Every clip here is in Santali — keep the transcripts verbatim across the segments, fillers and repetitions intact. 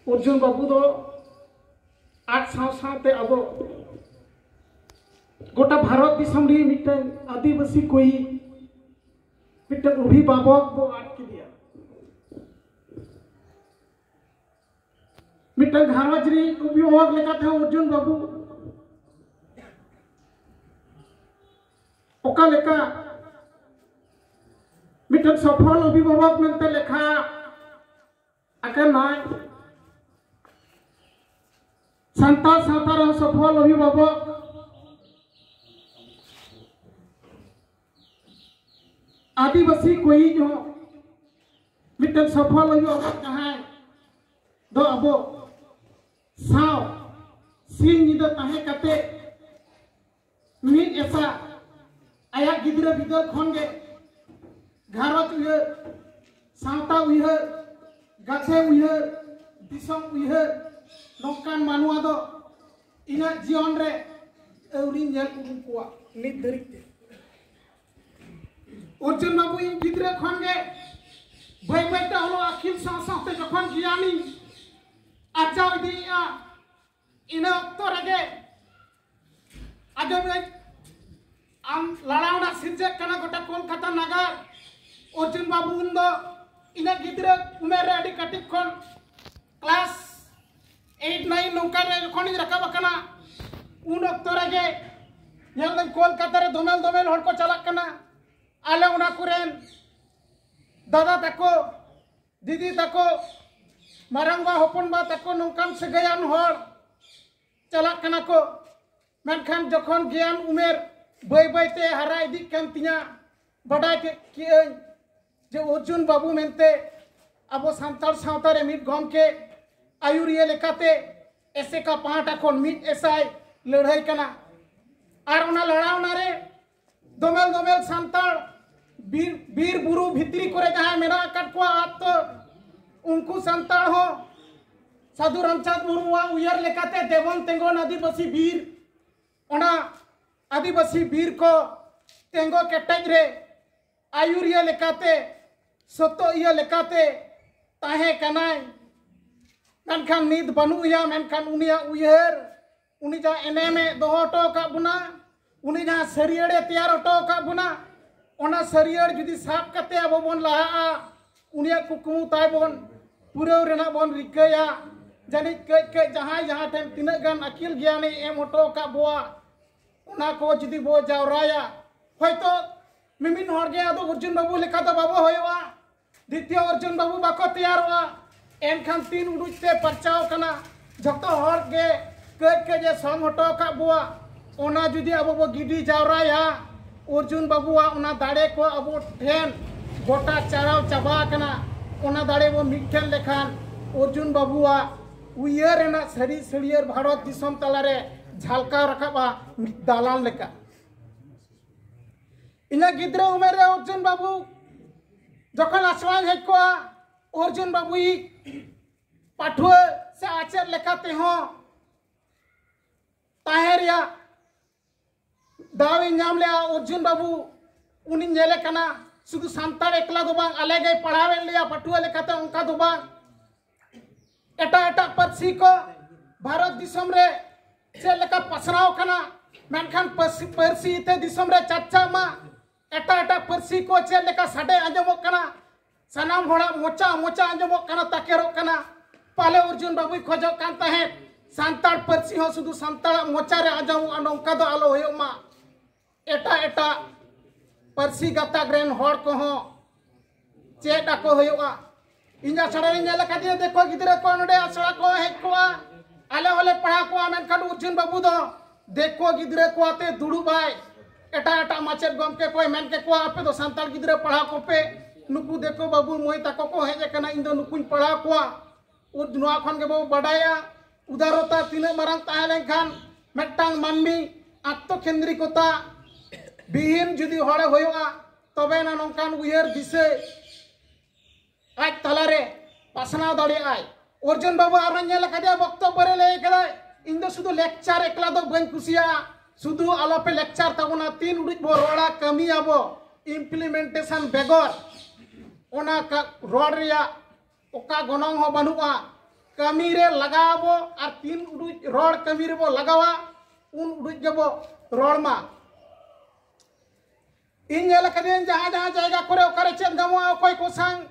ᱚᱨᱡᱩᱱ ᱵᱟᱹᱵᱩ ᱫᱚ ᱟᱫ ᱥᱟᱶ ᱥᱟᱶᱛᱮ ᱟᱵᱚ ᱜᱚᱴᱟ ᱵᱷᱟᱨᱚᱛ ᱫᱤᱥᱚᱢ ᱨᱮ ᱢᱤᱫᱴᱟᱝ ᱟᱹᱫᱤᱵᱟᱹᱥᱤ ᱠᱚᱭᱤᱡ ᱢᱤᱫᱴᱟᱝ ᱚᱵᱷᱤᱵᱷᱟᱵᱚᱠ ᱵᱚ ᱟᱫ ᱠᱮᱫᱮᱭᱟ᱾ ᱢᱤᱫᱴᱟᱝ ᱜᱷᱟᱨᱚᱸᱡᱽ ᱨᱤᱱ ᱚᱵᱷᱤᱵᱷᱟᱵᱚᱠ ᱞᱮᱠᱟᱛᱮ ᱚᱨᱡᱩᱱ ᱵᱟᱹᱵᱩ ᱚᱠᱟ ᱞᱮᱠᱟ ᱢᱤᱫᱴᱟᱝ ᱥᱚᱯᱷᱚᱞ ᱚᱵᱷᱤᱵᱷᱟᱵᱚᱠ ᱢᱮᱱᱛᱮ ᱞᱮᱠᱷᱟ ᱟᱠᱟᱱᱟᱭ? ᱥᱟᱱᱛᱟᱲ ᱥᱟᱶᱛᱟ ᱨᱮᱦᱚᱸ ᱥᱚᱯᱷᱚᱞ ᱚᱵᱷᱤᱵᱷᱟᱵᱚᱠ, ᱟᱹᱫᱤᱵᱟᱹᱥᱤ ᱠᱚᱭᱤᱡ ᱦᱚᱸ ᱢᱤᱫᱴᱟᱝ ᱥᱚᱯᱷᱚᱞ ᱚᱵᱷᱤᱵᱷᱟᱵᱚᱠ, ᱡᱟᱦᱟᱸᱭ ᱫᱚ ᱟᱵᱚ ᱥᱟᱶ ᱥᱤᱧ ᱧᱤᱫᱟᱹ ᱛᱟᱦᱮᱸ ᱠᱟᱛᱮ ᱢᱤᱫ ᱮᱥᱟ ᱟᱭᱟᱜ ᱜᱤᱫᱽᱨᱟᱹ ᱵᱤᱫᱟᱹᱞ ᱠᱷᱚᱱ ᱜᱮ ᱜᱷᱟᱨᱚᱸᱡᱽ ᱩᱭᱦᱟᱹᱨ, ᱥᱟᱶᱛᱟ ᱩᱭᱦᱟᱹᱨ, ᱜᱟᱛᱮ ᱩᱭᱦᱟᱹᱨ, ᱫᱤᱥᱚᱢ ᱩᱭᱦᱟᱹᱨ, ᱱᱚᱝᱠᱟᱱ ᱢᱟᱱᱣᱟ ᱫᱚ ᱤᱧᱟᱹᱜ ᱡᱤᱭᱚᱱ ᱨᱮ ᱟᱹᱣᱨᱤᱧ ᱧᱮᱞ ᱩᱨᱩᱢ ᱠᱚᱣᱟ ᱱᱤᱛ ᱫᱷᱟᱹᱨᱤᱡ ᱛᱮ᱾ ᱚᱨᱡᱩᱱ ᱵᱟᱹᱵᱩ, ᱤᱧ ᱜᱤᱫᱽᱨᱟᱹ ᱠᱷᱚᱱ ᱜᱮ ᱵᱟᱹᱭ ᱵᱟᱹᱭ ᱛᱮ ᱚᱞᱚᱜ ᱟᱹᱠᱤᱞ ᱥᱟᱶ ᱥᱟᱶᱛᱮ ᱡᱚᱠᱷᱚᱱ ᱜᱮᱭᱟᱱᱤᱧ ᱟᱨᱡᱟᱣ ᱤᱫᱤᱭᱮᱫᱼᱟ, ᱤᱱᱟᱹ ᱚᱠᱛᱚ ᱨᱮᱜᱮ ᱟᱸᱡᱚᱢᱟᱹᱧ, ᱟᱢ ᱞᱟᱲᱟᱣᱱᱟ ᱥᱤᱨᱡᱟᱹᱜ ᱠᱟᱱᱟ ᱜᱚᱴᱟ ᱠᱳᱞᱠᱟᱛᱟ ᱱᱟᱜᱟᱨ᱾ ᱚᱨᱡᱩᱱ ᱵᱟᱹᱵᱩ ᱩᱱ ᱫᱚ ᱤᱧᱟᱹᱜ ᱜᱤᱫᱽᱨᱟᱹ ᱩᱢᱮᱨ ᱨᱮ ᱟᱹᱰᱤ ᱠᱟᱹᱴᱤᱡ ᱠᱷᱚᱱ ᱠᱞᱟᱥ ᱮᱭᱤᱴ ᱱᱟᱭᱤᱱ ᱱᱚᱝᱠᱟ ᱨᱮ ᱡᱚᱠᱷᱚᱱᱤᱧ ᱨᱟᱠᱟᱵ ᱟᱠᱟᱱᱟ, ᱩᱱ ᱚᱠᱛᱚ ᱨᱮᱜᱮ ᱧᱮᱞ ᱫᱟᱹᱧ ᱠᱳᱞᱠᱟᱛᱟ ᱨᱮ ᱫᱚᱢᱮᱞ ᱫᱚᱢᱮᱞ ᱦᱚᱲ ᱠᱚ ᱪᱟᱞᱟᱜ ᱠᱟᱱᱟ᱾ ᱟᱞᱮ ᱚᱱᱟ ᱠᱚᱨᱮᱱ ᱫᱟᱫᱟ ᱛᱟᱠᱚ, ᱫᱤᱫᱤ ᱛᱟᱠᱚ, ᱢᱟᱨᱟᱝᱵᱟ ᱦᱚᱯᱚᱱᱵᱟ ᱛᱟᱠᱚ ᱱᱚᱝᱠᱟᱱ ᱥᱟᱹᱜᱟᱹᱭᱟᱱ ᱦᱚᱲ ᱪᱟᱞᱟᱜ ᱠᱟᱱᱟ ᱠᱚ᱾ ᱢᱮᱱᱠᱷᱟᱱ ᱡᱚᱠᱷᱚᱱ ᱜᱮᱭᱟᱱ ᱩᱢᱮᱨ ᱵᱟᱹᱭ ᱵᱟᱹᱭ ᱛᱮ ᱦᱟᱨᱟ ᱤᱫᱤᱜ ᱠᱟᱱ ᱛᱤᱧᱟ, ᱵᱟᱰᱟᱭ ᱠᱮᱫ ᱠᱮᱜᱼᱟᱹᱧ ᱡᱮ ᱚᱨᱡᱩᱱ ᱵᱟᱹᱵᱩ ᱢᱮᱱᱛᱮ ᱟᱵᱚ ᱥᱟᱱᱛᱟᱲ ᱥᱟᱶᱛᱟ ᱨᱮ ᱢᱤᱫ ᱜᱚᱢᱠᱮ ᱟᱹᱭᱩᱨᱤᱭᱟᱹ ᱞᱮᱠᱟᱛᱮ ᱮᱥᱮᱠᱟ ᱯᱟᱦᱴᱟ ᱠᱷᱚᱱ ᱢᱤᱫ ᱮᱥᱟᱭ ᱞᱟᱹᱲᱦᱟᱹᱭ ᱠᱟᱱᱟ᱾ ᱟᱨ ᱚᱱᱟ ᱞᱟᱲᱟᱣᱱᱟ ᱨᱮ ᱫᱚᱢᱮᱞ ᱫᱚᱢᱮᱞ ᱥᱟᱱᱛᱟᱲ ᱵᱤᱨ, ᱵᱤᱨ ᱵᱩᱨᱩ ᱵᱷᱤᱛᱨᱤ ᱠᱚᱨᱮ ᱡᱟᱦᱟᱸᱭ ᱢᱮᱱᱟᱜ ᱟᱠᱟᱫ ᱠᱚᱣᱟ ᱟᱛᱳ, ᱩᱱᱠᱩ ᱥᱟᱱᱛᱟᱲ ᱦᱚᱸ ᱥᱟᱹᱫᱷᱩ ᱨᱟᱢᱪᱟᱸᱫᱽ ᱢᱩᱨᱢᱩᱣᱟᱜ ᱩᱭᱦᱟᱹᱨ ᱞᱮᱠᱟᱛᱮ ᱫᱮᱵᱚᱱ ᱛᱮᱸᱜᱚᱱ ᱟᱹᱫᱤᱵᱟᱹᱥᱤ ᱵᱤᱨ, ᱚᱱᱟ ᱟᱹᱫᱤᱵᱟᱹᱥᱤ ᱵᱤᱨ ᱠᱚ ᱛᱮᱸᱜᱚ ᱠᱮᱴᱮᱡ ᱨᱮ ᱟᱹᱭᱩᱨᱤᱭᱟᱹ ᱞᱮᱠᱟᱛᱮ, ᱥᱚᱛᱚ ᱤᱭᱟᱹ ᱞᱮᱠᱟᱛᱮ ᱛᱟᱦᱮᱸ ᱠᱟᱱᱟᱭ᱾ ᱢᱮᱱᱠᱷᱟᱱ ᱱᱤᱛ ᱵᱟᱹᱱᱩᱜ ᱮᱭᱟ᱾ ᱢᱮᱱᱠᱷᱟᱱ ᱩᱱᱤᱭᱟᱜ ᱩᱭᱦᱟᱹᱨ, ᱩᱱᱤ ᱡᱟᱦᱟᱸ ᱮᱱᱮᱢᱮ ᱫᱚᱦᱚ ᱦᱚᱴᱚ ᱟᱠᱟᱫ ᱵᱚᱱᱟ, ᱩᱱᱤ ᱡᱟᱦᱟᱸ ᱥᱟᱹᱨᱭᱟᱹᱲᱮ ᱛᱮᱭᱟᱨ ᱦᱚᱴᱚ ᱟᱠᱟᱫ ᱵᱚᱱᱟ, ᱚᱱᱟ ᱥᱟᱹᱨᱭᱟᱹᱲ ᱡᱩᱫᱤ ᱥᱟᱵ ᱠᱟᱛᱮ ᱟᱵᱚ ᱵᱚᱱ ᱞᱟᱦᱟᱜᱼᱟ, ᱩᱱᱤᱭᱟᱜ ᱠᱩᱠᱢᱩ ᱛᱟᱭ ᱵᱚᱱ ᱯᱩᱨᱟᱹᱣ ᱨᱮᱱᱟᱜ ᱵᱚᱱ ᱨᱤᱠᱟᱹᱭᱟ᱾ ᱡᱟᱹᱱᱤᱡ ᱠᱟᱹᱡ ᱠᱟᱹᱡ ᱡᱟᱦᱟᱸᱭ ᱡᱟᱦᱟᱸ ᱴᱷᱮᱱ ᱛᱤᱱᱟᱹᱜ ᱜᱟᱱ ᱟᱹᱠᱤᱞ ᱜᱮᱭᱟᱱᱮ ᱮᱢ ᱦᱚᱴᱚ ᱟᱠᱟᱫ ᱵᱚᱣᱟ, ᱚᱱᱟ ᱠᱚ ᱡᱩᱫᱤ ᱵᱚ ᱡᱟᱣᱨᱟᱭᱟ, ᱦᱚᱭᱛᱚ ᱢᱤᱢᱤᱫ ᱦᱚᱲ ᱜᱮ ᱟᱫᱚ ᱚᱨᱡᱩᱱ ᱵᱟᱹᱵᱩ ᱞᱮᱠᱟ ᱫᱚ ᱵᱟᱵᱚ ᱦᱩᱭᱩᱜᱼᱟ, ᱫᱤᱛᱤᱭᱚ ᱚᱨᱡᱩᱱ ᱵᱟᱹᱵᱩ ᱵᱟᱠᱚ ᱛᱮᱭᱟᱨᱚᱜᱼᱟ᱾ ᱮᱱᱠᱷᱟᱱ ᱛᱤᱱ ᱩᱰᱩᱡ ᱛᱮ ᱯᱟᱨᱪᱟᱣ ᱠᱟᱱᱟ, ᱡᱷᱚᱛᱚ ᱦᱚᱲ ᱜᱮ ᱠᱟᱹᱡ ᱠᱟᱹᱡ ᱮ ᱥᱚᱝ ᱦᱚᱴᱚ ᱟᱠᱟᱫ ᱵᱚᱣᱟ, ᱚᱱᱟ ᱡᱩᱫᱤ ᱟᱵᱚ ᱵᱚ ᱜᱤᱰᱤ ᱡᱟᱣᱨᱟᱭᱟ, ᱚᱨᱡᱩᱱ ᱵᱟᱹᱵᱩᱣᱟᱜ ᱚᱱᱟ ᱫᱟᱲᱮ ᱠᱚ ᱟᱵᱚ ᱴᱷᱮᱱ ᱜᱚᱴᱟ ᱪᱟᱨᱟᱣ ᱪᱟᱵᱟ ᱟᱠᱟᱱᱟ᱾ ᱚᱱᱟ ᱫᱟᱲᱮ ᱵᱚ ᱢᱤᱫ ᱴᱷᱮᱱ ᱞᱮᱠᱷᱟᱱ ᱚᱨᱡᱩᱱ ᱵᱟᱹᱵᱩᱣᱟᱜ ᱩᱭᱦᱟᱹᱨ ᱨᱮᱱᱟᱜ ᱥᱟᱹᱨᱤ ᱥᱟᱹᱲᱭᱟᱹᱨ ᱵᱷᱟᱨᱚᱛ ᱫᱤᱥᱚᱢ ᱛᱟᱞᱟᱨᱮ ᱡᱷᱟᱞᱠᱟᱣ ᱨᱟᱠᱟᱵᱼᱟ ᱢᱤᱫ ᱫᱟᱞᱟᱱ ᱞᱮᱠᱟ᱾ ᱤᱧᱟᱹᱜ ᱜᱤᱫᱽᱨᱟᱹ ᱩᱢᱮᱨ ᱨᱮ ᱚᱨᱡᱩᱱ ᱵᱟᱹᱵᱩ ᱡᱚᱠᱷᱚᱱ ᱟᱥᱲᱟᱧ ᱦᱮᱡ ᱠᱚᱜᱼᱟ, ᱚᱨᱡᱩᱱ ᱵᱟᱹᱵᱩᱭᱤᱡ ᱯᱟᱹᱴᱷᱩᱣᱟᱹ ᱥᱮ ᱟᱪᱮᱫ ᱞᱮᱠᱟ ᱛᱮᱦᱚᱸ ᱛᱟᱦᱮᱸ ᱨᱮᱭᱟᱜ ᱫᱟᱣ ᱤᱧ ᱧᱟᱢ ᱞᱮᱜᱼᱟ᱾ ᱚᱨᱡᱩᱱ ᱵᱟᱹᱵᱩ ᱩᱱᱤᱧ ᱧᱮᱞᱮ ᱠᱟᱱᱟ, ᱥᱩᱫᱷᱩ ᱥᱟᱱᱛᱟᱲ ᱮᱠᱞᱟ ᱫᱚ ᱵᱟᱝ, ᱟᱞᱮ ᱜᱮᱭ ᱯᱟᱲᱦᱟᱣᱮᱫ ᱞᱮᱭᱟ ᱯᱟᱹᱴᱷᱩᱣᱟᱹ ᱞᱮᱠᱟᱛᱮ, ᱚᱱᱠᱟ ᱫᱚ ᱵᱟᱝ᱾ ᱮᱴᱟᱜ ᱮᱴᱟᱜ ᱯᱟᱹᱨᱥᱤ ᱠᱚ ᱵᱷᱟᱨᱚᱛ ᱫᱤᱥᱚᱢ ᱨᱮ ᱪᱮᱫ ᱞᱮᱠᱟ ᱯᱟᱥᱱᱟᱣ ᱠᱟᱱᱟ, ᱢᱮᱱᱠᱷᱟᱱ ᱯᱟᱹᱨᱥᱤ ᱯᱟᱹᱨᱥᱤ ᱛᱮ ᱫᱤᱥᱚᱢ ᱨᱮ ᱪᱟᱨᱪᱟᱜ ᱢᱟ, ᱮᱴᱟᱜ ᱮᱴᱟᱜ ᱯᱟᱹᱨᱥᱤ ᱠᱚ ᱪᱮᱫ ᱞᱮᱠᱟ ᱥᱟᱰᱮ ᱟᱸᱡᱚᱢᱚᱜ ᱠᱟᱱᱟ, ᱥᱟᱱᱟᱢ ᱦᱚᱲᱟᱜ ᱢᱚᱪᱟ ᱢᱚᱪᱟ ᱟᱸᱡᱚᱢᱚᱜ ᱠᱟᱱᱟ, ᱛᱟᱠᱮᱨᱚᱜ ᱠᱟᱱᱟ᱾ ᱯᱟᱞᱮ ᱚᱨᱡᱩᱱ ᱵᱟᱹᱵᱩᱭ ᱠᱷᱚᱡᱚᱜ ᱠᱟᱱ ᱛᱟᱦᱮᱸᱫ ᱥᱟᱱᱛᱟᱲ ᱯᱟᱹᱨᱥᱤ ᱦᱚᱸ ᱥᱩᱫᱷᱩ ᱥᱟᱱᱛᱟᱲᱟᱜ ᱢᱚᱪᱟ ᱨᱮ ᱟᱸᱡᱚᱢᱚᱜᱼᱟ, ᱱᱚᱝᱠᱟ ᱫᱚ ᱟᱞᱚ ᱦᱩᱭᱩᱜ ᱢᱟ᱾ ᱮᱴᱟᱜ ᱮᱴᱟᱜ ᱯᱟᱹᱨᱥᱤ ᱜᱟᱛᱟᱠ ᱨᱮᱱ ᱦᱚᱲ ᱠᱚᱦᱚᱸ ᱪᱮᱫ ᱟᱠᱚ ᱦᱩᱭᱩᱜᱼᱟ᱾ ᱤᱧ ᱟᱥᱲᱟ ᱨᱮᱧ ᱧᱮᱞ ᱟᱠᱟᱫᱮᱭᱟ, ᱫᱤᱠᱩ ᱜᱤᱫᱽᱨᱟᱹ ᱠᱚ ᱱᱚᱰᱮ ᱟᱥᱲᱟ ᱠᱚ ᱦᱮᱡ ᱠᱚᱜᱼᱟ, ᱟᱞᱮ ᱦᱚᱸᱞᱮ ᱯᱟᱲᱦᱟᱣ ᱠᱚᱣᱟ, ᱢᱮᱱᱠᱷᱟᱱ ᱚᱨᱡᱩᱱ ᱵᱟᱹᱵᱩ ᱫᱚ ᱫᱤᱠᱩ ᱜᱤᱫᱽᱨᱟᱹ ᱠᱚ ᱟᱛᱮ ᱫᱩᱲᱩᱵᱟᱭ᱾ ᱮᱴᱟᱜ ᱮᱴᱟᱜ ᱢᱟᱪᱮᱫ ᱜᱚᱢᱠᱮ ᱠᱚᱭ ᱢᱮᱱ ᱠᱮᱠᱚᱣᱟ, "ᱟᱯᱮ ᱫᱚ ᱥᱟᱱᱛᱟᱲ ᱜᱤᱫᱽᱨᱟᱹ ᱯᱟᱲᱦᱟᱣ ᱠᱚᱯᱮ, ᱱᱩᱠᱩ ᱫᱤᱠᱩ ᱵᱟᱹᱵᱩ ᱢᱟᱹᱭ ᱛᱟᱠᱚ ᱠᱚ ᱦᱮᱡ ᱟᱠᱟᱱᱟ, ᱤᱧ ᱫᱚ ᱱᱩᱠᱩᱧ ᱯᱟᱲᱦᱟᱣ ᱠᱚᱣᱟ, ᱱᱚᱣᱟ ᱠᱷᱚᱱ ᱜᱮᱵᱚ ᱵᱟᱰᱟᱭᱟ ᱩᱫᱟᱨᱚᱛᱟ ᱛᱤᱱᱟᱹᱜ ᱢᱟᱨᱟᱝ ᱛᱟᱦᱮᱸ ᱞᱮᱱᱠᱷᱟᱱ ᱢᱤᱫᱴᱟᱝ ᱢᱟᱹᱱᱢᱤ ᱟᱛᱛᱚ ᱠᱮᱱᱫᱨᱤᱠᱚᱛᱟ ᱵᱤᱦᱤᱱ ᱡᱩᱫᱤ ᱦᱚᱲᱮ ᱦᱩᱭᱩᱜᱼᱟ, ᱛᱚᱵᱮ ᱮᱱᱟ ᱱᱚᱝᱠᱟᱱ ᱩᱭᱦᱟᱹᱨ ᱫᱤᱥᱟᱹ ᱟᱡ ᱛᱟᱞᱟᱨᱮ ᱯᱟᱥᱱᱟᱣ ᱫᱟᱲᱮᱭᱟᱜᱼᱟᱭ᱾" ᱚᱨᱡᱩᱱ ᱵᱟᱹᱵᱩ ᱟᱨᱦᱚᱸ ᱧᱮᱞ ᱟᱠᱟᱫᱮᱭᱟ, ᱵᱚᱠᱛᱚᱵᱵᱚ ᱨᱮ ᱞᱟᱹᱭ ᱠᱟᱫᱟᱭ, "ᱤᱧ ᱫᱚ ᱥᱩᱫᱷᱩ ᱞᱮᱠᱪᱟᱨ ᱮᱠᱞᱟ ᱫᱚ ᱵᱟᱹᱧ ᱠᱩᱥᱤᱭᱟᱜᱼᱟ, ᱥᱩᱫᱷᱩ ᱟᱞᱚᱯᱮ ᱞᱮᱠᱪᱟᱨ ᱛᱟᱵᱚᱱᱟ, ᱛᱤᱱ ᱩᱰᱤᱡ ᱵᱚ ᱨᱚᱲᱟ ᱠᱟᱹᱢᱤᱭᱟᱵᱚ, ᱤᱢᱯᱞᱤᱢᱮᱱᱴᱮᱥᱚᱱ ᱵᱮᱜᱚᱨ ᱚᱱᱟ ᱨᱚᱲ ᱨᱮᱭᱟᱜ ᱚᱠᱟ ᱜᱚᱱᱚᱝ ᱦᱚᱸ ᱵᱟᱹᱱᱩᱜᱼᱟ, ᱠᱟᱹᱢᱤ ᱨᱮ ᱞᱟᱜᱟᱣ ᱟᱵᱚ ᱟᱨ ᱛᱤᱱ ᱩᱰᱩᱡ ᱨᱚᱲ ᱠᱟᱹᱢᱤ ᱨᱮᱵᱚ ᱞᱟᱜᱟᱣᱟ, ᱩᱱ ᱩᱰᱩᱡ ᱜᱮᱵᱚ ᱨᱚᱲ ᱢᱟ᱾ ᱤᱧ ᱧᱮᱞ ᱟᱠᱟᱫᱟᱹᱧ ᱡᱟᱦᱟᱸ ᱡᱟᱦᱟᱸ ᱡᱟᱭᱜᱟ ᱠᱚᱨᱮ ᱚᱠᱟᱨᱮ ᱪᱮᱫ ᱧᱟᱢᱚᱜᱼᱟ, ᱚᱠᱚᱭ ᱠᱚ ᱥᱟᱝ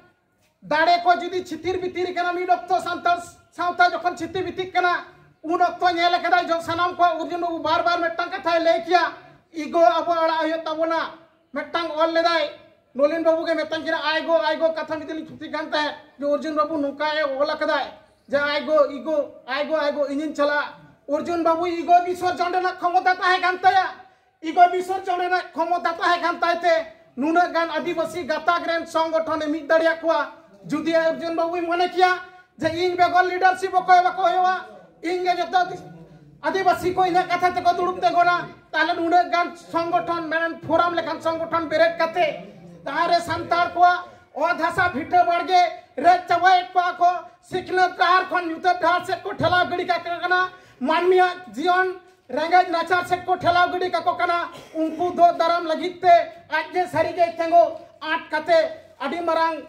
ᱫᱟᱲᱮ ᱠᱚ ᱡᱩᱫᱤ ᱪᱷᱤᱛᱤᱨ ᱵᱤᱛᱤᱨ ᱠᱟᱱᱟ, ᱢᱤᱫ ᱚᱠᱛᱚ ᱥᱟᱱᱛᱟᱲ ᱥᱟᱶᱛᱟ ᱡᱚᱠᱷᱚᱱ ᱪᱷᱤᱛᱤᱨ ᱵᱤᱛᱤᱨ ᱠᱟᱱᱟ, ᱩᱱ ᱚᱠᱛᱚ ᱧᱮᱞ ᱟᱠᱟᱫᱟᱭ ᱡᱚ ᱥᱟᱱᱟᱢ ᱠᱚ ᱩᱨᱡᱩᱱ ᱵᱟᱹᱵᱩ ᱵᱟᱨ ᱵᱟᱨ ᱢᱤᱫᱴᱟᱝ ᱠᱟᱛᱷᱟᱭ ᱞᱟᱹᱭ ᱠᱮᱭᱟ, ᱤᱜᱳ ᱟᱵᱚ ᱟᱲᱟᱜ ᱦᱩᱭᱩᱜ ᱛᱟᱵᱚᱱᱟ᱾ ᱢᱤᱫᱴᱟᱝ ᱚᱞ ᱞᱮᱫᱟᱭ, ᱱᱚᱞᱤᱱ ᱵᱟᱹᱵᱩ ᱜᱮ ᱢᱮᱛᱟᱧ ᱠᱟᱱᱟ, "ᱟᱭᱜᱳ ᱟᱭᱜᱳ" ᱠᱟᱛᱷᱟ ᱢᱤᱫ ᱫᱤᱱ ᱤᱧ ᱛᱷᱩᱛᱤ ᱠᱟᱱ ᱛᱟᱦᱮᱸᱫ ᱡᱮ ᱚᱨᱡᱩᱱ ᱵᱟᱹᱵᱩ ᱱᱚᱝᱠᱟᱭ ᱚᱞ ᱟᱠᱟᱫᱟᱭ ᱡᱮ "ᱟᱭᱜᱳ ᱤᱜᱳ ᱟᱭᱜᱳ ᱟᱭᱜᱳ ᱤᱧᱤᱧ ᱪᱟᱞᱟᱜᱼᱟ", ᱚᱨᱡᱩᱱ ᱵᱟᱹᱵᱩ ᱤᱜᱳ ᱵᱤᱥᱚᱨᱡᱚᱱ ᱨᱮᱱᱟᱜ ᱠᱷᱚᱢᱚᱛᱟ ᱛᱟᱦᱮᱸ ᱠᱟᱱ ᱛᱟᱭᱟ᱾ ᱤᱜᱳ ᱵᱤᱥᱚᱨᱡᱚᱱ ᱨᱮᱱᱟᱜ ᱠᱷᱚᱢᱚᱛᱟ ᱛᱟᱦᱮᱸ ᱠᱟᱱ ᱛᱟᱭ ᱛᱮ ᱱᱩᱱᱟᱹᱜ ᱜᱟᱱ ᱟᱹᱫᱤᱵᱟᱹᱥᱤ ᱜᱟᱛᱟᱠ ᱨᱮᱱ ᱥᱚᱝᱜᱚᱴᱷᱚᱱᱮ ᱢᱤᱫ ᱫᱟᱲᱮᱭᱟᱜ ᱠᱚᱣᱟ᱾ ᱡᱩᱫᱤ ᱚᱨᱡᱩᱱ ᱵᱟᱹᱵᱩᱭ ᱢᱚᱱᱮ ᱠᱮᱭᱟ ᱡᱮ ᱤᱧ ᱵᱮᱜᱚᱨ ᱞᱤᱰᱟᱨᱥᱤᱯ ᱚᱠᱚᱭ ᱵᱟᱠᱚ ᱦᱩᱭᱩᱜᱼᱟ, ᱤᱧ ᱜᱮ ᱡᱚᱛᱚ ᱟᱹᱫᱤᱵᱟᱹᱥᱤ ᱠᱚ ᱤᱧᱟᱹᱜ ᱠᱟᱛᱷᱟ ᱛᱮᱠᱚ ᱫᱩᱲᱩᱵ ᱛᱤᱸᱜᱩᱱᱟ, ᱛᱟᱦᱞᱮ ᱱᱩᱱᱟᱹᱜ ᱜᱟᱱ ᱥᱚᱝᱜᱚᱴᱷᱚᱱ, ᱢᱮᱱ ᱯᱷᱳᱨᱟᱢ ᱞᱮᱠᱟᱱ ᱥᱚᱝᱜᱚᱴᱷᱚᱱ ᱵᱮᱨᱮᱫ ᱠᱟᱛᱮ ᱡᱟᱦᱟᱸ ᱨᱮ ᱥᱟᱱᱛᱟᱲ ᱠᱚᱣᱟᱜ ᱚᱛ ᱦᱟᱥᱟ ᱵᱷᱤᱴᱟᱹ ᱵᱟᱲᱜᱮ ᱨᱮᱡ ᱪᱟᱵᱟᱭᱮᱫ ᱠᱚᱣᱟ ᱠᱚ, ᱥᱤᱠᱷᱱᱟᱹᱛ ᱰᱟᱦᱟᱨ ᱠᱷᱚᱱ ᱧᱩᱛᱟᱹᱛ ᱰᱟᱦᱟᱨ ᱥᱮᱫ ᱠᱚ ᱴᱷᱮᱞᱟᱣ ᱜᱤᱰᱤ ᱠᱟᱠᱚ ᱠᱟᱱᱟ, ᱢᱟᱹᱱᱢᱤᱭᱟᱜ ᱡᱤᱭᱚᱱ ᱨᱮᱸᱜᱮᱡ ᱱᱟᱪᱟᱨ ᱥᱮᱫ ᱠᱚ ᱴᱷᱮᱞᱟᱣ ᱜᱤᱰᱤ ᱠᱟᱠᱚ ᱠᱟᱱᱟ, ᱩᱱᱠᱩ ᱫᱚ ᱫᱟᱨᱟᱢ ᱞᱟᱹᱜᱤᱫ ᱛᱮ ᱟᱡ ᱜᱮ ᱥᱟᱹᱨᱤ ᱜᱮᱭ ᱛᱤᱸᱜᱩ ᱟᱸᱴ ᱠᱟᱛᱮ ᱟᱹᱰᱤ ᱢᱟᱨᱟᱝ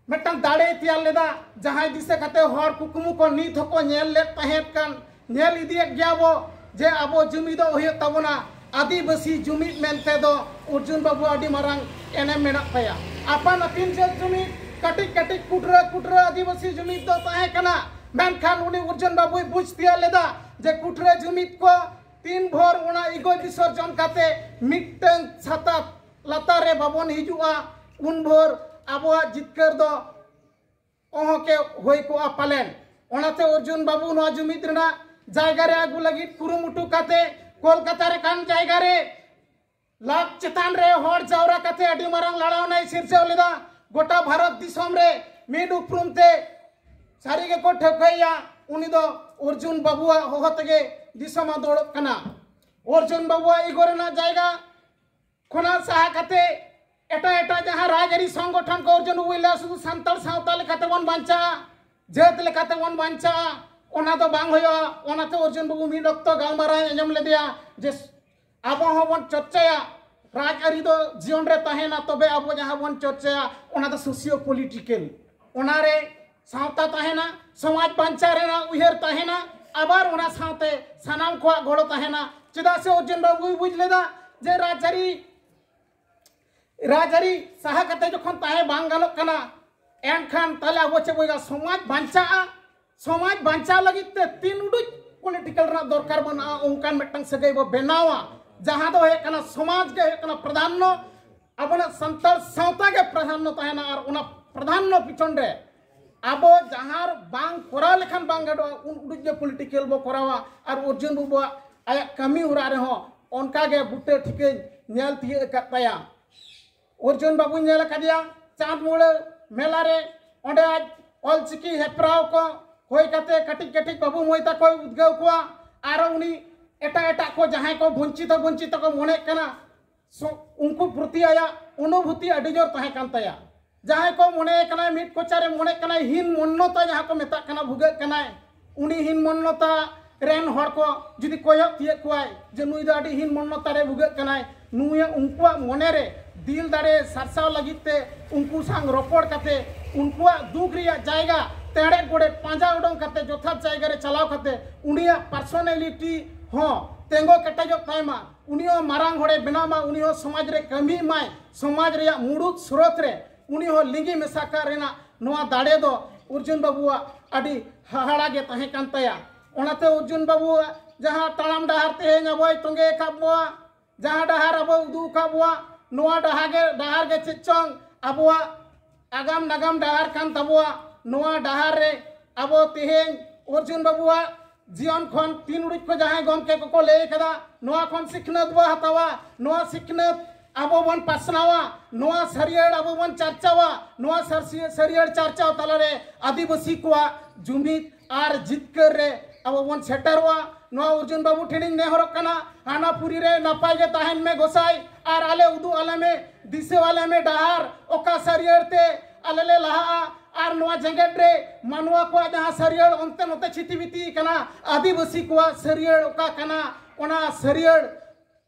ᱢᱤᱫᱴᱟᱝ ᱫᱟᱲᱮᱭ ᱛᱮᱭᱟᱨ ᱞᱮᱫᱟ, ᱡᱟᱦᱟᱸᱭ ᱫᱤᱥᱟᱹ ᱠᱟᱛᱮ ᱦᱚᱲ ᱠᱩᱠᱢᱩ ᱠᱚ ᱱᱤᱛ ᱦᱚᱸᱠᱚ ᱧᱮᱞ ᱞᱮᱫ ᱛᱟᱦᱮᱸᱫ ᱠᱟᱱ, ᱧᱮᱞ ᱤᱫᱤᱭᱮᱫ ᱜᱮᱭᱟ ᱵᱚ ᱡᱮ ᱟᱵᱚ ᱡᱩᱢᱤᱫᱚᱜ ᱦᱩᱭᱩᱜ ᱛᱟᱵᱚᱱᱟ᱾ ᱟᱹᱫᱤᱵᱟᱹᱥᱤ ᱡᱩᱢᱤᱫ ᱢᱮᱱᱛᱮ ᱫᱚ ᱚᱨᱡᱩᱱ ᱵᱟᱹᱵᱩ ᱟᱹᱰᱤ ᱢᱟᱨᱟᱝ ᱮᱱᱮᱢ ᱢᱮᱱᱟᱜ ᱛᱟᱭᱟ᱾ ᱟᱯᱟᱱ ᱟᱹᱯᱤᱱ ᱡᱟᱹᱛ ᱡᱩᱢᱤᱫ, ᱠᱟᱹᱴᱤᱡ ᱠᱟᱹᱴᱤᱡ ᱠᱩᱴᱨᱟᱹ ᱠᱩᱴᱨᱟᱹ ᱟᱹᱫᱤᱵᱟᱹᱥᱤ ᱡᱩᱢᱤᱫ ᱫᱚ ᱛᱟᱦᱮᱸ ᱠᱟᱱᱟ, ᱢᱮᱱᱠᱷᱟᱱ ᱩᱱᱤ ᱚᱨᱡᱩᱱ ᱵᱟᱹᱵᱩᱭ ᱵᱩᱡᱽ ᱛᱮᱭᱟᱨ ᱞᱮᱫᱟ ᱡᱮ ᱠᱩᱴᱨᱟᱹ ᱡᱩᱢᱤᱫ ᱠᱚ ᱛᱤᱱ ᱵᱷᱳᱨ ᱚᱱᱟ ᱤᱜᱳ ᱵᱤᱥᱚᱨᱡᱚᱱ ᱠᱟᱛᱮ ᱢᱤᱫᱴᱟᱝ ᱪᱷᱟᱛᱟ ᱞᱟᱛᱟᱨ ᱨᱮ ᱵᱟᱵᱚᱱ ᱦᱤᱡᱩᱜᱼᱟ, ᱩᱱ ᱵᱷᱳᱨ ᱟᱵᱚᱣᱟᱜ ᱡᱤᱛᱠᱟᱹᱨ ᱫᱚ ᱚᱦᱚᱸ ᱠᱮ ᱦᱩᱭ ᱠᱚᱜᱼᱟ ᱯᱟᱞᱮᱱ᱾ ᱚᱱᱟᱛᱮ ᱚᱨᱡᱩᱱ ᱵᱟᱹᱵᱩ ᱱᱚᱣᱟ ᱡᱩᱢᱤᱫ ᱨᱮᱱᱟᱜ ᱡᱟᱭᱜᱟ ᱨᱮ ᱟᱹᱜᱩ ᱞᱟᱹᱜᱤᱫ ᱠᱩᱨᱩᱢᱩᱴᱩ ᱠᱟᱛᱮ ᱠᱳᱞᱠᱟᱛᱟ ᱨᱮ ᱠᱟᱱ ᱡᱟᱭᱜᱟ ᱨᱮ ᱞᱟᱠᱷ ᱪᱮᱛᱟᱱ ᱨᱮ ᱦᱚᱲ ᱡᱟᱣᱨᱟ ᱠᱟᱛᱮ ᱟᱹᱰᱤ ᱢᱟᱨᱟᱝ ᱞᱟᱲᱟᱣᱱᱟᱭ ᱥᱤᱨᱡᱟᱹᱣ ᱞᱮᱫᱟ᱾ ᱜᱚᱴᱟ ᱵᱷᱟᱨᱚᱛ ᱫᱤᱥᱚᱢ ᱨᱮ ᱢᱤᱫ ᱩᱯᱨᱩᱢ ᱛᱮ ᱥᱟᱹᱨᱤ ᱜᱮᱠᱚ ᱴᱷᱟᱹᱣᱠᱟᱹᱭᱟ, ᱩᱱᱤ ᱫᱚ ᱚᱨᱡᱩᱱ ᱵᱟᱹᱵᱩᱣᱟᱜ ᱦᱚᱦᱚ ᱛᱮᱜᱮ ᱫᱤᱥᱚᱢ ᱟᱸᱫᱳᱲᱚᱜ ᱠᱟᱱᱟ᱾ ᱚᱨᱡᱩᱱ ᱵᱟᱹᱵᱩᱣᱟᱜ ᱤᱜᱳ ᱨᱮᱱᱟᱜ ᱡᱟᱭᱜᱟ ᱠᱷᱚᱱᱟᱜ ᱥᱟᱦᱟ ᱠᱟᱛᱮ ᱮᱴᱟᱜ ᱮᱴᱟᱜ ᱡᱟᱦᱟᱸ ᱨᱟᱡᱽᱟᱹᱨᱤ ᱥᱚᱝᱜᱚᱴᱷᱚᱱ ᱠᱚ ᱚᱨᱡᱩᱱ ᱵᱟᱹᱵᱩᱭ ᱞᱟᱹᱭᱟ ᱥᱩᱫᱷᱩ ᱥᱟᱱᱛᱟᱲ ᱥᱟᱶᱛᱟ ᱞᱮᱠᱟᱛᱮ ᱵᱚᱱ ᱵᱟᱧᱪᱟᱜᱼᱟ, ᱡᱟᱹᱛ ᱞᱮᱠᱟᱛᱮ ᱵᱚᱱ ᱵᱟᱧᱪᱟᱜᱼᱟ, ᱚᱱᱟ ᱫᱚ ᱵᱟᱝ ᱦᱩᱭᱩᱜᱼᱟ᱾ ᱚᱱᱟᱛᱮ ᱚᱨᱡᱩᱱ ᱵᱟᱹᱵᱩ ᱢᱤᱫ ᱚᱠᱛᱚ ᱜᱟᱞᱢᱟᱨᱟᱣ ᱟᱸᱡᱚᱢ ᱞᱮᱫᱮᱭᱟ ᱡᱮ ᱟᱵᱚ ᱦᱚᱸᱵᱚᱱ ᱪᱚᱨᱪᱟᱭᱟ, ᱨᱟᱡᱽᱟᱹᱨᱤ ᱫᱚ ᱡᱤᱭᱚᱱ ᱨᱮ ᱛᱟᱦᱮᱱᱟ, ᱛᱚᱵᱮ ᱟᱵᱚ ᱡᱟᱦᱟᱸ ᱵᱚᱱ ᱪᱚᱨᱪᱟᱭᱟ ᱚᱱᱟ ᱫᱚ ᱥᱳᱥᱤᱭᱳ ᱯᱚᱞᱤᱴᱤᱠᱮᱞ, ᱚᱱᱟᱨᱮ ᱥᱟᱶᱛᱟ ᱛᱟᱦᱮᱱᱟ, ᱥᱚᱢᱟᱡᱽ ᱵᱟᱧᱪᱟᱣ ᱨᱮᱱᱟᱜ ᱩᱭᱦᱟᱹᱨ ᱛᱟᱦᱮᱱᱟ, ᱟᱵᱟᱨ ᱚᱱᱟ ᱥᱟᱶᱛᱮ ᱥᱟᱱᱟᱢ ᱠᱚᱣᱟᱜ ᱜᱚᱲᱚ ᱛᱟᱦᱮᱱᱟ᱾ ᱪᱮᱫᱟᱜ ᱥᱮ ᱚᱨᱡᱩᱱ ᱵᱟᱵᱩᱭ ᱵᱩᱡᱽ ᱞᱮᱫᱟ ᱡᱮ ᱨᱟᱡᱽᱟᱹᱨᱤ, ᱨᱟᱡᱽᱟᱹᱨᱤ ᱥᱟᱦᱟ ᱠᱟᱛᱮ ᱡᱚᱠᱷᱚᱱ ᱛᱟᱦᱮᱸ ᱵᱟᱝ ᱜᱟᱱᱚᱜ ᱠᱟᱱᱟ, ᱮᱱᱠᱷᱟᱱ ᱛᱟᱦᱞᱮ ᱟᱵᱚ ᱪᱮᱫ ᱵᱚ ᱦᱩᱭᱩᱜᱼᱟ? ᱥᱚᱢᱟᱡᱽ ᱵᱟᱧᱪᱟᱜᱼᱟ᱾ ᱥᱚᱢᱟᱡᱽ ᱵᱟᱧᱪᱟᱣ ᱞᱟᱹᱜᱤᱫ ᱛᱮ ᱛᱤᱱ ᱩᱰᱩᱡ ᱯᱚᱞᱤᱴᱤᱠᱟᱞ ᱨᱮᱱᱟᱜ ᱫᱚᱨᱠᱟᱨ ᱵᱟᱹᱱᱩᱜᱼᱟ, ᱚᱱᱠᱟᱱ ᱢᱤᱫᱴᱟᱝ ᱥᱟᱹᱜᱟᱹᱭ ᱵᱚ ᱵᱮᱱᱟᱣᱟ, ᱡᱟᱦᱟᱸ ᱫᱚ ᱦᱩᱭᱩᱜ ᱠᱟᱱᱟ ᱥᱚᱢᱟᱡᱽ ᱜᱮ ᱦᱩᱭᱩᱜ ᱠᱟᱱᱟ ᱯᱨᱟᱫᱷᱟᱱᱱᱚ, ᱟᱵᱚᱱᱟᱜ ᱥᱟᱱᱛᱟᱲ ᱥᱟᱶᱛᱟ ᱜᱮ ᱯᱨᱟᱫᱷᱟᱱᱱᱚ ᱛᱟᱦᱮᱱᱟ᱾ ᱟᱨ ᱚᱱᱟ ᱯᱨᱟᱫᱷᱟᱱᱱᱚ ᱯᱤᱪᱷᱚᱱ ᱨᱮ ᱟᱵᱚ ᱡᱟᱦᱟᱸ ᱵᱟᱝ ᱠᱚᱨᱟᱣ ᱞᱮᱠᱷᱟᱱ ᱵᱟᱝ ᱜᱟᱱᱚᱜᱼᱟ, ᱩᱱ ᱩᱰᱩᱡ ᱜᱮ ᱯᱚᱞᱤᱴᱤᱠᱟᱞ ᱵᱚ ᱠᱚᱨᱟᱣᱟ᱾ ᱟᱨ ᱚᱨᱡᱩᱱ ᱵᱟᱵᱩᱣᱟᱜ ᱟᱭᱟᱜ ᱠᱟᱹᱢᱤ ᱦᱚᱨᱟ ᱨᱮᱦᱚᱸ ᱚᱱᱠᱟ ᱜᱮ ᱵᱩᱴᱟᱹ ᱴᱷᱤᱠᱟᱹᱧ ᱧᱮᱞ ᱛᱤᱭᱟᱹᱜ ᱟᱠᱟᱫ ᱛᱟᱭᱟ᱾ ᱚᱨᱡᱩᱱ ᱵᱟᱵᱩᱧ ᱧᱮᱞ ᱟᱠᱟᱫᱮᱭᱟ ᱪᱟᱸᱫᱽ ᱢᱩᱲᱟᱹ ᱢᱮᱞᱟ ᱨᱮ, ᱚᱸᱰᱮ ᱟᱡ ᱚᱞᱪᱤᱠᱤ ᱦᱮᱯᱨᱟᱣ ᱠᱚ ᱦᱩᱭ ᱠᱟᱛᱮ ᱠᱟᱹᱴᱤᱡ ᱠᱟᱹᱴᱤᱡ ᱵᱟᱹᱵᱩ ᱢᱟᱹᱭ ᱛᱟᱠᱚᱭ ᱩᱫᱽᱜᱟᱹᱣ ᱠᱚᱣᱟ᱾ ᱟᱨ ᱩᱱᱤ ᱮᱴᱟᱜ ᱮᱴᱟᱜ ᱠᱚ ᱡᱟᱦᱟᱸᱭ ᱠᱚ ᱵᱚᱧᱪᱤᱛᱚ ᱵᱚᱧᱪᱤᱛᱚ ᱠᱚ ᱢᱚᱱᱮᱜ ᱠᱟᱱᱟ, ᱥᱚ-, ᱩᱱᱠᱩ ᱯᱨᱚᱛᱤ ᱟᱭᱟᱜ ᱚᱱᱩᱵᱷᱩᱛᱤ ᱟᱹᱰᱤ ᱡᱳᱨ ᱛᱟᱦᱮᱸ ᱠᱟᱱ ᱛᱟᱭᱟ᱾ ᱡᱟᱦᱟᱸᱭ ᱠᱚ ᱢᱚᱱᱮ ᱠᱟᱱᱟᱭ, ᱢᱤᱫ ᱠᱚᱪᱟᱨᱮ ᱢᱚᱱᱮ ᱠᱟᱱᱟᱭ, ᱦᱤᱱ ᱢᱚᱱᱱᱚᱛᱟ ᱡᱟᱦᱟᱸ ᱠᱚ ᱢᱮᱛᱟᱜ ᱠᱟᱱᱟ, ᱵᱷᱩᱜᱟᱹᱜ ᱠᱟᱱᱟᱭ, ᱩᱱᱤ ᱦᱤᱱ ᱢᱚᱱᱱᱚᱛᱟ ᱨᱮᱱ ᱦᱚᱲ ᱠᱚ ᱡᱩᱫᱤ ᱠᱚᱭᱚᱜ ᱛᱤᱭᱟᱹᱜ ᱠᱚᱣᱟᱭ ᱡᱮ ᱱᱩᱭ ᱫᱚ ᱟᱹᱰᱤ ᱦᱤᱱ ᱢᱚᱱᱱᱚᱛᱟ ᱨᱮ ᱵᱷᱩᱜᱟᱹᱜ ᱠᱟᱱᱟᱭ, ᱱᱩᱭ ᱩᱱᱠᱩᱣᱟᱜ ᱢᱚᱱᱮ ᱨᱮ ᱫᱤᱞ ᱫᱟᱲᱮ ᱥᱟᱨᱥᱟᱣ ᱞᱟᱹᱜᱤᱫ ᱛᱮ ᱩᱱᱠᱩ ᱥᱟᱶ ᱨᱚᱯᱚᱲ ᱠᱟᱛᱮ ᱩᱱᱠᱩᱣᱟᱜ ᱫᱩᱠ ᱨᱮᱭᱟᱜ ᱡᱟᱭᱜᱟ ᱛᱮᱲᱮᱫ ᱜᱚᱲᱮᱫ ᱯᱟᱸᱡᱟ ᱩᱰᱩᱝ ᱠᱟᱛᱮ ᱡᱚᱛᱷᱟᱛ ᱡᱟᱭᱜᱟ ᱨᱮ ᱪᱟᱞᱟᱣ ᱠᱟᱛᱮ ᱩᱱᱤᱭᱟᱜ ᱯᱟᱨᱥᱚᱱᱟᱞᱤᱴᱤ ᱦᱚᱸ ᱛᱮᱸᱜᱚ ᱠᱮᱴᱮᱡᱚᱜ ᱛᱟᱭ ᱢᱟ, ᱩᱱᱤ ᱦᱚᱸ ᱢᱟᱨᱟᱝ ᱦᱚᱲᱮ ᱵᱮᱱᱟᱣ ᱢᱟ, ᱩᱱᱤ ᱦᱚᱸ ᱥᱚᱢᱟᱡᱽ ᱨᱮ ᱠᱟᱹᱢᱤ ᱢᱟᱭ, ᱥᱚᱢᱟᱡᱽ ᱨᱮᱭᱟᱜ ᱢᱩᱲᱩᱫ ᱥᱨᱳᱛ ᱨᱮ ᱩᱱᱤ ᱦᱚᱸ ᱞᱤᱸᱜᱤ ᱢᱮᱥᱟ ᱠᱟᱜ ᱨᱮᱱᱟᱜ ᱱᱚᱣᱟ ᱫᱟᱲᱮ ᱫᱚ ᱚᱨᱡᱩᱱ ᱵᱟᱹᱵᱩᱣᱟᱜ ᱟᱹᱰᱤ ᱦᱟᱦᱟᱲᱟ ᱜᱮ ᱛᱟᱦᱮᱸ ᱠᱟᱱ ᱛᱟᱭᱟ᱾ ᱚᱱᱟᱛᱮ ᱚᱨᱡᱩᱱ ᱵᱟᱹᱵᱩᱣᱟᱜ ᱡᱟᱦᱟᱸ ᱛᱟᱲᱟᱢ ᱰᱟᱦᱟᱨ ᱛᱮᱦᱮᱧ ᱟᱵᱚᱭ ᱛᱚᱸᱜᱮ ᱟᱠᱟᱫ ᱵᱚᱣᱟ, ᱡᱟᱦᱟᱸ ᱰᱟᱦᱟᱨ ᱟᱵᱚ ᱩᱫᱩᱜ ᱟᱠᱟᱫ ᱵᱚᱣᱟ, ᱱᱚᱣᱟ ᱰᱟᱦᱟᱨ ᱜᱮ, ᱰᱟᱦᱟᱨ ᱜᱮ ᱪᱮᱫ ᱪᱚᱝ ᱟᱵᱚᱣᱟᱜ ᱟᱜᱟᱢ ᱱᱟᱜᱟᱢ ᱰᱟᱦᱟᱨ ᱠᱟᱱ ᱛᱟᱵᱚᱣᱟ᱾ ᱱᱚᱣᱟ ᱰᱟᱦᱟᱨ ᱨᱮ ᱟᱵᱚ ᱛᱮᱦᱮᱧ ᱚᱨᱡᱩᱱ ᱵᱟᱹᱵᱩᱣᱟᱜ ᱡᱤᱭᱚᱱ ᱠᱷᱚᱱ ᱛᱤᱱ ᱩᱰᱩᱡ ᱠᱚ ᱡᱟᱦᱟᱸᱭ ᱜᱚᱢᱠᱮ ᱠᱚᱠᱚ ᱞᱟᱹᱭ ᱠᱟᱫᱟ, ᱱᱚᱣᱟ ᱠᱷᱚᱱ ᱥᱤᱠᱷᱱᱟᱹᱛ ᱵᱚ ᱦᱟᱛᱟᱣᱟ, ᱱᱚᱣᱟ ᱥᱤᱠᱷᱱᱟᱹᱛ ᱟᱵᱚ ᱵᱚᱱ ᱯᱟᱥᱱᱟᱣᱟ, ᱱᱚᱣᱟ ᱥᱟᱹᱨᱤᱭᱟᱹᱲ ᱟᱵᱚ ᱵᱚᱱ ᱪᱟᱨᱪᱟᱣᱟ, ᱱᱚᱣᱟ ᱥᱟᱨᱥᱤ-, ᱥᱟᱹᱨᱤᱭᱟᱹᱲ ᱪᱟᱨᱪᱟᱣ ᱛᱟᱞᱟᱨᱮ ᱟᱹᱫᱤᱵᱟᱹᱥᱤ ᱠᱚᱣᱟᱜ ᱡᱩᱢᱤᱫ ᱟᱨ ᱡᱤᱛᱠᱟᱹᱨ ᱨᱮ ᱟᱵᱚ ᱵᱚᱱ ᱥᱮᱴᱮᱨᱚᱜᱼᱟ᱾ ᱱᱚᱣᱟ ᱚᱨᱡᱩᱱ ᱵᱟᱹᱵᱩ ᱴᱷᱮᱱᱤᱧ ᱱᱮᱦᱚᱨᱚᱜ ᱠᱟᱱᱟ, ᱦᱟᱱᱟ ᱯᱩᱨᱤ ᱨᱮ ᱱᱟᱯᱟᱭ ᱜᱮ ᱛᱟᱦᱮᱱ ᱢᱮ ᱜᱚᱸᱥᱟᱭ, ᱟᱨ ᱟᱞᱮ ᱩᱫᱩᱜ ᱟᱞᱮ ᱢᱮ, ᱫᱤᱥᱟᱹ ᱟᱞᱮ ᱢᱮ ᱰᱟᱦᱟᱨ, ᱚᱠᱟ ᱥᱟᱹᱨᱤᱭᱟᱹᱲ ᱛᱮ ᱟᱞᱮ ᱞᱮ ᱞᱟᱦᱟᱜᱼᱟ᱾ ᱟᱨ ᱱᱚᱣᱟ ᱡᱮᱜᱮᱛ ᱨᱮ ᱢᱟᱱᱣᱟ ᱠᱚᱣᱟᱜ ᱡᱟᱦᱟᱸ ᱥᱟᱹᱨᱤᱭᱟᱹᱲ ᱚᱱᱛᱮ ᱱᱚᱛᱮ ᱪᱷᱤᱛᱤ ᱵᱤᱛᱤ ᱠᱟᱱᱟ, ᱟᱹᱫᱤᱵᱟᱹᱥᱤ ᱠᱚᱣᱟᱜ ᱥᱟᱹᱨᱤᱭᱟᱹᱲ ᱚᱠᱟ ᱠᱟᱱᱟ, ᱚᱱᱟ ᱥᱟᱹᱨᱤᱭᱟᱹᱲ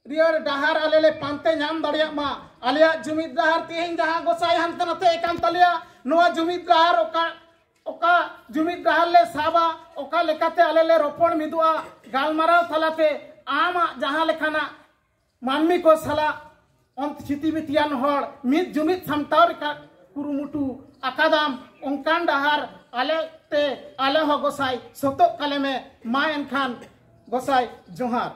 ᱨᱤᱭᱟᱹᱲ ᱰᱟᱦᱟᱨ ᱟᱞᱮ ᱞᱮ ᱯᱟᱱᱛᱮ ᱧᱟᱢ ᱫᱟᱲᱮᱭᱟᱜ ᱢᱟ᱾ ᱟᱞᱮᱭᱟᱜ ᱡᱩᱢᱤᱫ ᱰᱟᱦᱟᱨ ᱛᱮᱦᱮᱧ ᱡᱟᱦᱟᱸ ᱜᱚᱸᱥᱟᱭ ᱦᱟᱱᱛᱮ ᱱᱟᱛᱮ ᱟᱠᱟᱱ ᱛᱟᱞᱮᱭᱟ, ᱱᱚᱣᱟ ᱡᱩᱢᱤᱫ ᱰᱟᱦᱟᱨ ᱚᱠᱟ ᱚᱠᱟ ᱡᱩᱢᱤᱫ ᱰᱟᱦᱟᱨ ᱞᱮ ᱥᱟᱵᱟ, ᱚᱠᱟ ᱞᱮᱠᱟᱛᱮ ᱟᱞᱮ ᱞᱮ ᱨᱚᱯᱚᱲ ᱢᱤᱫᱚᱜᱼᱟ, ᱜᱟᱞᱢᱟᱨᱟᱣ ᱛᱟᱞᱟᱛᱮ ᱟᱢᱟᱜ ᱡᱟᱦᱟᱸ ᱞᱮᱠᱟᱱᱟᱜ ᱢᱟᱹᱱᱢᱤ ᱠᱚ ᱥᱟᱞᱟᱜ ᱚᱱᱛ ᱥᱤᱛᱤ ᱵᱤᱛᱤᱭᱟᱱ ᱦᱚᱲ ᱢᱤᱫ ᱡᱩᱢᱤᱫ ᱥᱟᱢᱴᱟᱣ ᱨᱮᱭᱟᱜ ᱠᱩᱨᱩᱢᱩᱴᱩ ᱟᱠᱟᱫᱟᱢ, ᱚᱱᱠᱟᱱ ᱰᱟᱦᱟᱨ ᱟᱞᱮ ᱛᱮ ᱟᱞᱮ ᱦᱚᱸ ᱜᱚᱸᱥᱟᱭ ᱥᱚᱛᱚᱜ ᱠᱟᱞᱮ ᱢᱮ᱾ ᱢᱟ ᱮᱱᱠᱷᱟᱱ ᱜᱚᱸᱥᱟᱭ ᱡᱚᱦᱟᱨ᱾